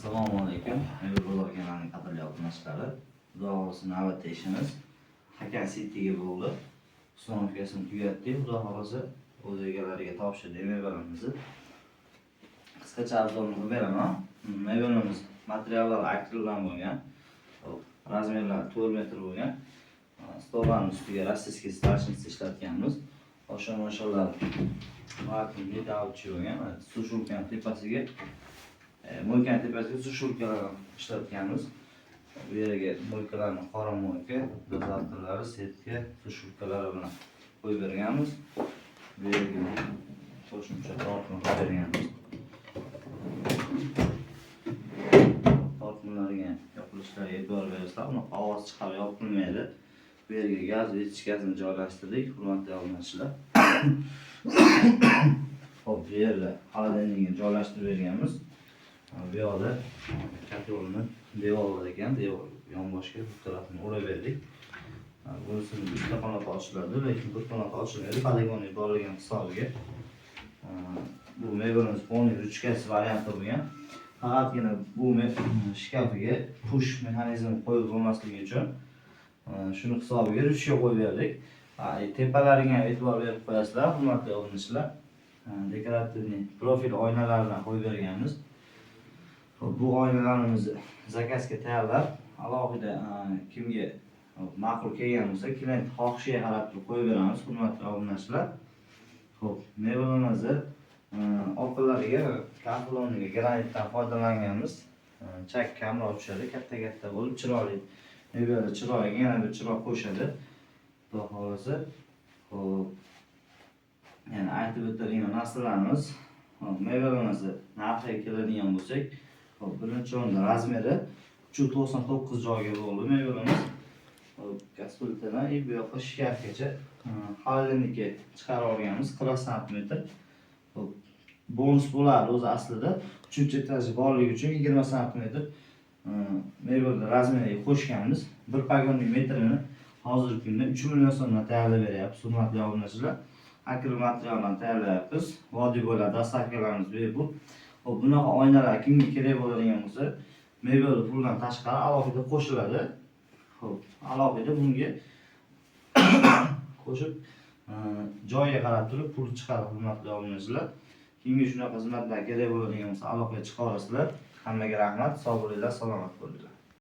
Assalomu alaykum. Mebel bozor kanalining qadrli obunachilari. Xudo xohlasa, navbatda ishimiz Hakan Cityga bo'ldi. Установка sini tugatdik. Xudo xohlasa, o'z egalariga topshirdik mebelimizni. Qisqacha обзор ni qilib beraman. Mebelimiz materiallari akrildan bo'lgan. Xo'p, размер lari 4 metr bo'lgan. Stollarning ustiga российский столешница ishlatganmiz. Oshon-osonlar vakuumli davchi bo'lgan. Сушилка ni tepasiga, мойка ni tepasiga сушилка lar ishlatganmiz. Bu yerga мойка larni qora мойка, дозатор lari, сетка, сушилка lari bilan qo'yib berganmiz. Bu yerga qo'shimcha tortma qo'yib berganmiz. Tortmalarga yopilishlariga e'tibor berasizlar. Unaqa ovoz chiqarib yopilmaydi. Bu yerga gaz вытяжка sini joylashtirdik, hurmatli obunachilar. Xo'p, bu yerda холодильник ni joylashtirib berganmiz. Bu yoqda котёл ni devorlar ekan, devor yonboshga bu tarafini o'rab berdik. Bunisini uchta qanot ochiladi, lekin bir qanot ochilmaydi, подоконник borligini hisobiga. Bu mebelimiz полный ручка si varianti bo'lgan. Faqatgina bu shkafiga push mexanizmi qo'yib bo'lmasligi uchun shuni hisobiga ручка qo'yib berdik. Tepalariga ham e'tibor berib qo'yasizlar, hurmatli obunachilar. Декоративный profil oynalardan qo'yib berganmiz. Xo'p, bu oynalarimizni заказ ga tayyorlab, alohida kimga ma'qul kelgan bo'lsa, klient xohishiga qarab turib qo'yib beramiz, hurmatli obunachilar. Xo'p, mebelimizni orqalariga kafloniga granitdan foydalanganmiz. Chak kamroq tushadi, katta-katta bo'lib chiroyli mebelni chiroyiga yana bir chiroy qo'shadi. Xudo xohlasa. Xo'p. Yana aytib o'tadigan narsalarimiz, xo'p, mebelimizni narxiga keladigan bo'lsak, xo'p, birinchi o'rinda размер i 399 joyga bo'ldi mebelimiz. Xo'p, gaz plitadan и bu yoqqa shkafgacha, холодильник ka chiqarib olganmiz 40 santimetr. Xo'p, bonus bo'lardi o'zi aslida. Uchinchi этаж i borligi uchun 20 santimetr mebelni размер iga qo'shganmiz. Bir погонный metrini hozirgi kunda 3 million so'mdan tayyorlab beryapmiz, hurmatli obunachilar. Akril materialdan tayyorlayapmiz. Vodiy bo'ylab доставка larimiz bepul. Xo'p, bunaqa oynalar kimga kerak bo'ladigan bo'lsa, mebel puldan tashqari alohida qo'shiladi. Xo'p, alohida bunga qo'shib, joyiga qarab turib pul chiqadi, hurmatli obunachilar. Kimga shunaqa xizmatlar kerak bo'ladigan bo'lsa, aloqaga chiqa olasizlar. Hammaga rahmat, sog' bo'linglar, salomat bo'linglar.